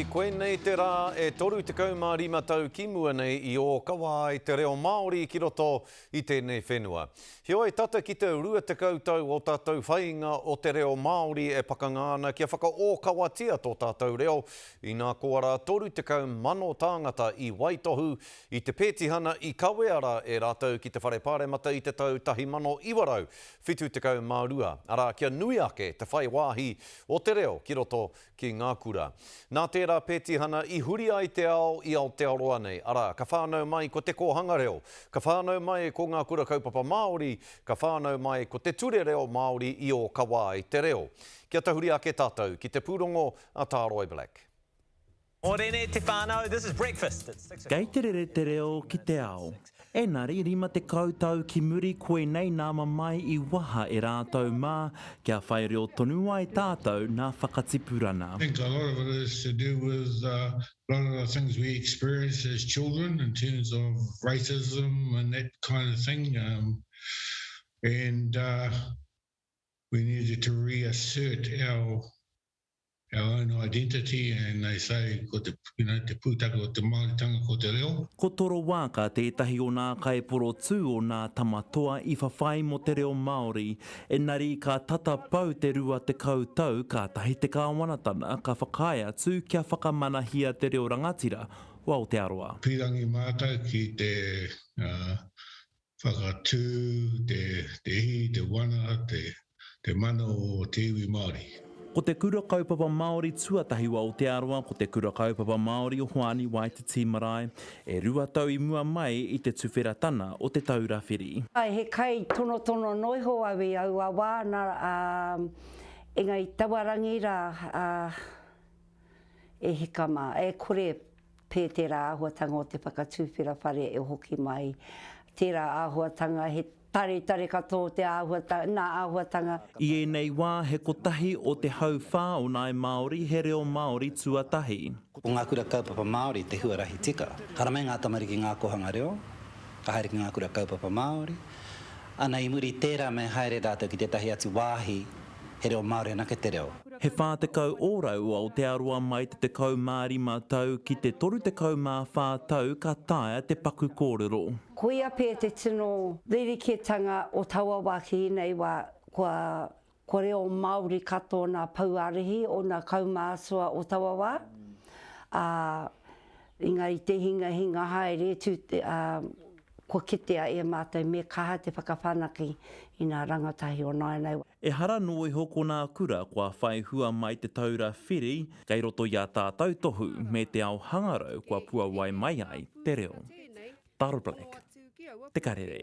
Koinei te rā e 35 tau ki mua nei i ōkawa ai te reo Māori ki roto i tēnei whenua. Heoi, tata ki te 20 tau o tātou whainga o te reo Māori e pakanga ana kia whakaōkawatia tō tātou reo, inā koa rā 30,000 tāngata i waitohu i te pētihana i kawea rā e rātou ki te Whare Pāremata i te tau 1972, arā, kia nui ake te whai wāhi o te reo ki roto ki ngā kura. Nā tērā pētihana i huri ai te ao i Aotearoa nei, arā, ka whānau mai ko te kōhanga reo, ka whānau mai ko ngā kura kaupapa Māori, ka whānau mai ko te ture reo Māori i ōkawa ai te reo. Kia tahuri ake tātou ki te pūrongo a Tāroi Black. Morene te whanau, this is breakfast at six Kei te rere te reo ki te ao. Enari, 50 tau ki muri koinei nā mamae i waha e rātou mā, kia whai reo tonu ai tātou nā whakatipurana. I think a lot of it is to do with a lot of the things we experienced as children in terms of racism and that kind of thing and we needed to reassert our our own identity and they say ko te, you know, te pūtake o te Māoritanga ko te reo. Ko Toro Waaka tētahi o nā kaiporotū o nā Tama Toa i whawhai mō te reo Māori, engari ka tata pau te 20 tau kātahi te kāwanatana ka whakaae atu kia whakamanahia te reo rangatira o Aotearoa. Pīrangi mātou ki te Whakatū te ihi, te wana, te mana o te iwi Māori. Ko te Kura Kaupapa Māori tuatahi o Aotearoa ko Te Kura Kaupapa Māori o Hoani Waititi Marae, e rua tau i mua mai i te tuwheratana o Te Taura Whiri. He kai tonotono noa iho au i aua wā, nā, ā, engari i taua rangi rā, ā, e hika mā, e kore Pē tērā āhuatanga o te whakatuwhera whare e hoki mai, tērā āhuatanga he taretare katoa o te āhuatanga, nā āhuatanga. I ēnei wā he kotahi o te hauwhā o Ngāi Māori he reo Māori tuatahi. Ko ngā kura kaupapa Māori te huarahi tika. Haramai ngā tamariki ngā kohanga reo, ka haere ki ngā kura kaupapa Māori, ana i muri i tērā me haere rātou ki tētahi atu wāhi he reo Māori anake te reo. He 40 ōrau o Aotearoa mai te 15 tau ki te 34 tau ka taea te paku kōrero. Koia pea te tino rerekētanga o taua wā ki ēnei wā, kua, kua reo Māori katoa nā pouārihi o nā kaumātua o taua wā, ā, engari te hingahinga haere tū te, ā, kua kitea e mātou me kaha te whakawhanake i nā rangatahi o nāianei. Ehara noa iho ko nā kura kua whai hua mai te taura whiri kei roto i ā tātou tohu me te ao hangarau kua puawai mai ai te reo. Taro Black, Te Karere.